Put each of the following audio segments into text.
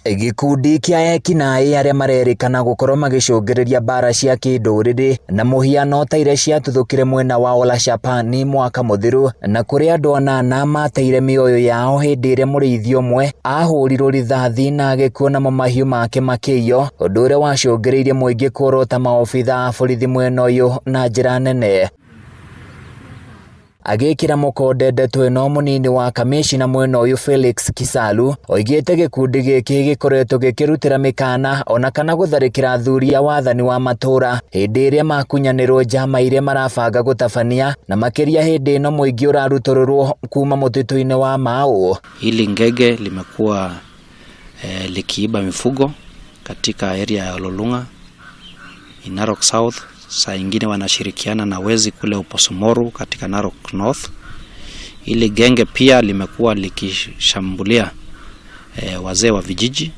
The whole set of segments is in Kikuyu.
Gĩkundi kĩa ekinaĩ arĩa marerĩkana gũkorwo magĩcũngĩrĩria mbara cia kĩndũrĩrĩ na mũhiano ta iria ciatuthũkire mwena wa Olashapani mwaka mũthiru na kũrĩa andũ anana mateire mĩoyo yao hĩndĩ ĩrĩa mũrĩithi ũmwe ahũrirwo rithathi na agĩkua namo mahiũ make makĩiywo, ũndũ ũrĩa wacũngĩrĩirie mũingĩ kuorota maobitha a borithi mwena ũyũ na njĩra nene. Agĩkĩra mũkonde ndeto ĩno mũnini wa kamĩcina mwena ũyũ Felix Kisalu oigĩte gĩkundi gĩkĩ gĩkoretwo gĩkĩrutĩra mĩkana ona kana gũtharĩkĩra athuri a wathani wa matũra hĩndĩ ĩrĩa makunyanĩrwo njama iria marabanga gũtabania na makĩria hĩndĩ ĩno mũingĩ ũrarutũrũrwo kuma mũtitũ-inĩ wa Mau. Hili ngege limekuwa likiiba mifugo katika area ya Ololunga in Narok South. Saa ingine wanashirikiana na wezi kule Uposomoru katika Narok North. Hili genge pia limekuwa likishambulia wazee wa vijiji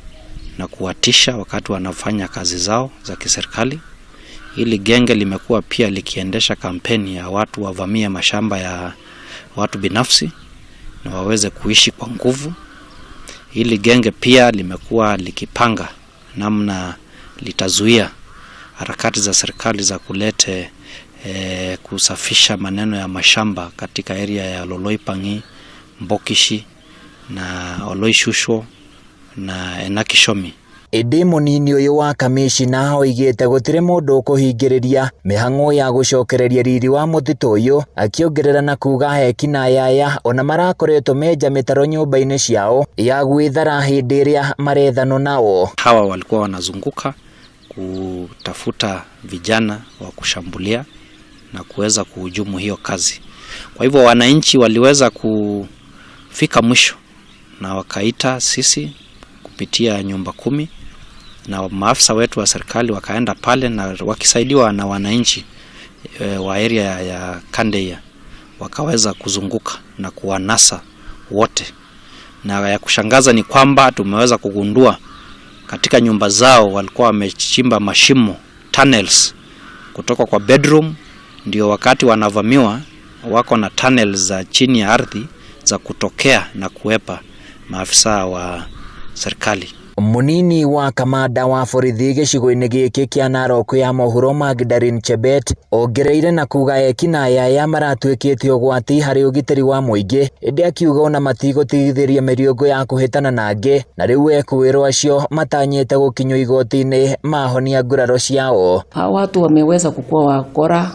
na kuwatisha wakati wanafanya kazi zao za kiserikali. Hili genge limekuwa pia likiendesha kampeni ya watu wavamie mashamba ya watu binafsi na waweze kuishi kwa nguvu. Hili genge pia limekuwa likipanga namna litazuia harakati za serikali za kulete kusafisha maneno ya mashamba katika area ya Loloipangi, Mbokishi na Oloishusho na Enakishomi. Ĩndĩ mũnini ũyũ wa kamĩcina oigĩte gũtirĩ mũndũ ũkũhingĩrĩria mĩhang'o ya gũcokereria riri wa mũtitũ ũyũ, akĩongerera na kuga ekinaĩ aya ona marakoretwo menja mĩtaro nyũmba-inĩ ciao ya gwĩthara hĩndĩ ĩrĩa marethanwo nao. Hawa walikuwa wanazunguka kutafuta vijana wa kushambulia na kuweza kuhujumu hiyo kazi. Kwa hivyo wananchi waliweza kufika mwisho na wakaita sisi kupitia nyumba kumi na maafisa wetu wa serikali wakaenda pale na wakisaidiwa na wananchi wa area ya Kandeia wakaweza kuzunguka na kuwanasa wote. Na ya kushangaza ni kwamba tumeweza kugundua katika nyumba zao walikuwa wamechimba mashimo, tunnels, kutoka kwa bedroom, ndio wakati wanavamiwa wako na tunnels za chini ya ardhi za kutokea na kuepa maafisa wa serikali. Mũnini wa kamanda wa borithi gĩcigo-inĩ gĩkĩ kĩa Narok ya mũhuro Magdalene Chebet ongereire na kuga ekinaĩ aya maratuĩkĩte ũgwati harĩ ũgitĩri wa mũingĩ, ĩndĩ akiuga ona matigũtigithĩria mĩriũngũ ya kũhĩtana na angĩ na rĩu ekũĩrwo acio matanyĩte gũkinyio igoti-inĩ mahonia nguraro ciao. Hawa watu wameweza kukua wakora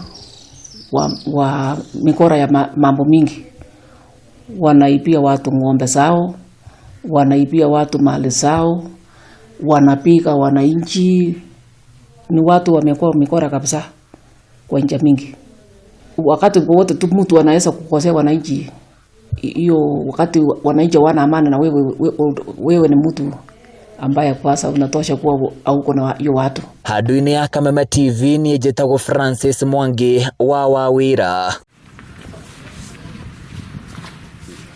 wa mikora ya mambo mingi. Wanaibia watu ng'ombe zao, wanaibia watu mali zao, wanapiga wananchi. Ni watu wamekuwa mikora kabisa kwa njia mingi. Wakati wote tu mtu anaweza kukosea wananchi, hiyo wakati wananchi wana amani na wewe ni mtu ambaye kwanza unatosha kuwa hauko na hiyo watu. Handũ-inĩ ya Kameme TV niĩ njĩtagwo Francis Mwangi wa Wawira.